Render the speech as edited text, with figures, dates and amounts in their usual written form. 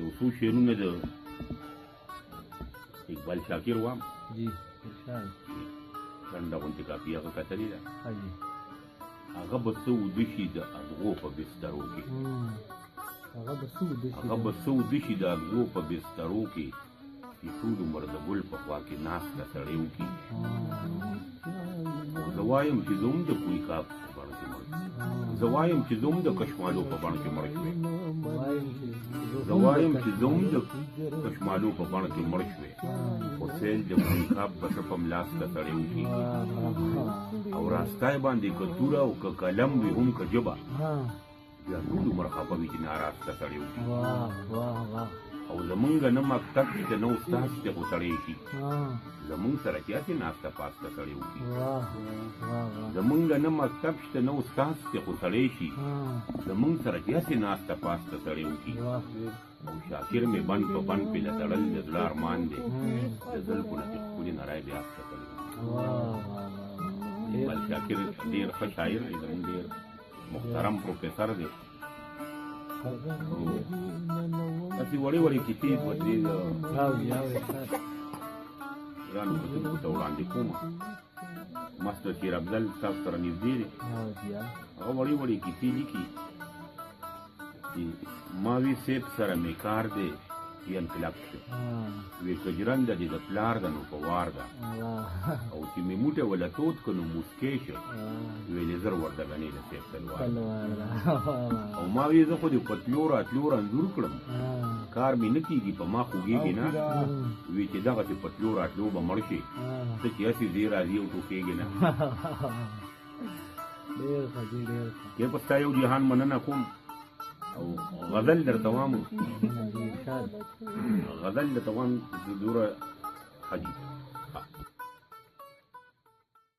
یو څو شعرونه د اقبال شاکر وام. جی ارشاد. لنډه غونتې کاپي هغه کتلې ده. ها جی. هغه به څه وده شي د ازغو په بسترو کې، هغه به څه وده شي، هغه به څه وده شي د ازغو په بسترو کې چې ټول عمر د ګل په خوا کې ناسته سړی وکړي. او زه وایم چې زه هم د کوی کاف په بڼ کې مړ، زه وایم چې زه هم د کشمالو په بڼ کې مړ شوی، زه وایم چې زه هم د کشمالو په بڼ کې مړ شوی، خو سیل د کوی کاف به څه په ملاسته سړی وکړي. او راستای باندې که توره او که قلم وي هم که ژبه، بیا ټول عمر خفه وي چې ناراسته سړی وکړي. او زمونږ نه مکتب شته نه استاد شته، خو سړی شي زمونږ سره چې هسې ناسته پاسته سړی وکړي. زمونږ نه مکتب شته نه استاد شته، خو سړی شي زمونږ سره چې هسې ناسته پاسته سړی وکړي. او شاکر مې بند په بند پې لتړل د زړه ارمان دی، د زلفو نه چې ښکلې نری بیا کتل. اقبال شاکر ډېر ښه شاعر دی، زمونږ ډېر محترم پروفیسر دی. هسې وړې وړې کیسې دوه درې ګرانو کتونکو ته وړاندې کوم. ماسټر شیر افضل ستاسو سره نږدې دی، هغه وړې وړې کیسې لیکي چې ما وی صاحب سره مې کار دی انقلاب شو، وی کجرنده دې د پلار ده نو په وار ده، او چې مې موټی وله تود که نو موسکی شو، ویلې زر وردګنې د صاحب تلوار. او ما وی زه خو دې په تلو راتلو رنځور کړم، کار مې نه کېږي، په ما خوږېږي نه، وی چې دغسې په تلو راتلو به مړ شې، ته چې هسې ځې راځي او ټوخېږې نه. ډېر ښه جي، ډېر ښه. کې په ستا یو جهان مننه کوم. او غزل درته وام، غزل درته وام دوره حاجي.